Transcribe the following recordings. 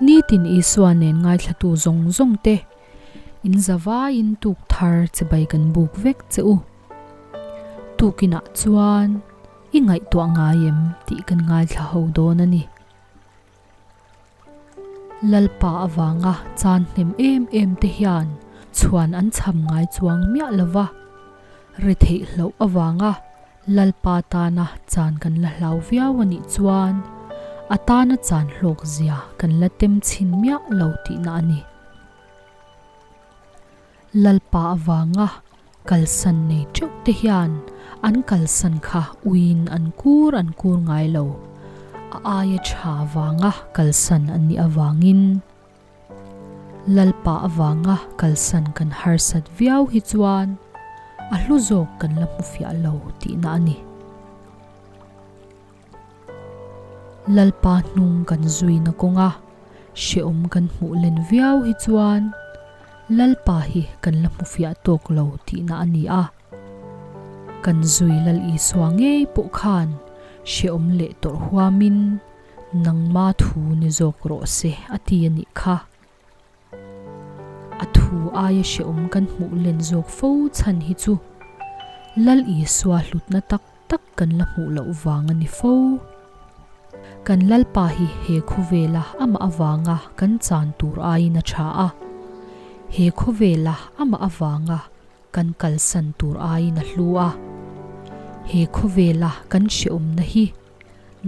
Nitin Isua nen ngaithlatu zawng zawng te in zavaiin tuk thar chibai kan buk vek che u. Tukinah chuan i ngaihtuah ngai em tih kan ngaithla ho dawn a ni. Lalpa avanga chan hnem em em te hian chhuan an chham ngai chuang miah lo va, retheih hloh avanga Lalpa tana chan kan la hlau viau a nih chuan a tana chan hlawk zia kan la tem chhin miah lo tihna a ni. Lalpa avanga kalsan nei teuh te hian an kalsan kha uiin an kur an kur ngai lo. A aia tha vanga kalsan an nih avangin Lalpa avanga kalsan kan harsat viau hi chuan a hlu zawk kan la hmu fiah lo tihna a ni. Lalpa hnung kan zuina kawnga hrehawm kan hmuh len viau hi chuan Lalpa hi kan la hmu fiah tawk lo tihna a ni a. Kan zui Lal Isua ngei pawh khan hrehawm leh tawrh huamin nangma thu ni zawk rawh se a ti a nih kha. A thu aia hrehawm kan hmuh len zawk fo chhan hi chu Lal Isua hlutna tak tak kan la hmuh loh vang a ni fo. Kan Lalpa hi he khawvela amah avanga kan chan tur aiin a tha a, he khawvela amah avanga kan kalsan tur aiin a hlu a, he khawvela kan hrehawmna hi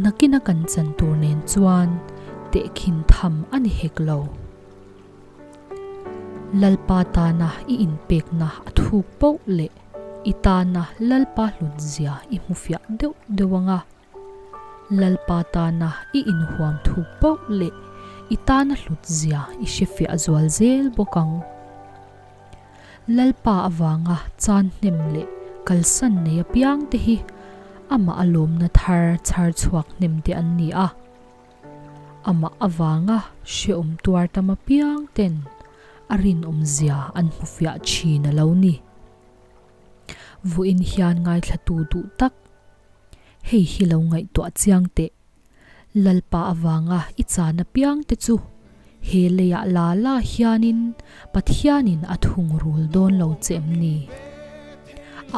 nakina kan chan tur nen chuan tehkhin tham a ni hek lo. Lalpa tana i inpekna a thuk poh leh i tana Lalpa hlutzia i hmu fiah deuh deuh ang a. Lalpa tana i inhuam thuk poh leh i tana hlutzia i hre fiah zual zel bawk ang. Lalpa avanga chan hnem leh kalsan nei apiang te hi amah a lawmna thar chhar chhuak hnem te an ni a. Amah avanga hreawm tuar tam apiang ten a rinawmzia an hmu fiah thin a lo ni. Vawiin hian ngaithlatu duh tak, hei hi lo ngaihtuah chiang teh. Lalpa avanga i chan apiang te chu he leiah la la hianin Pathianin a thungrul dawn lo che em ni?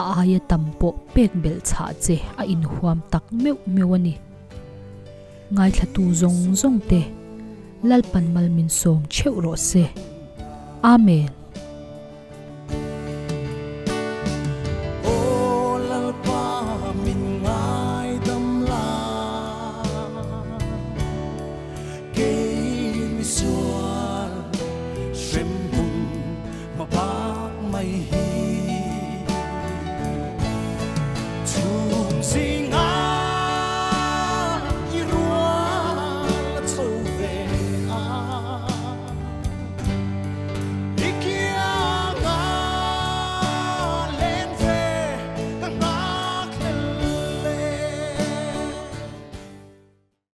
A aia tam pawh pek belh chhah che a inhuam tak meuh meuh a ni. Ngaithlatu zawng zawng te, Lalpan mal min sawm theuh rawh se. Amen.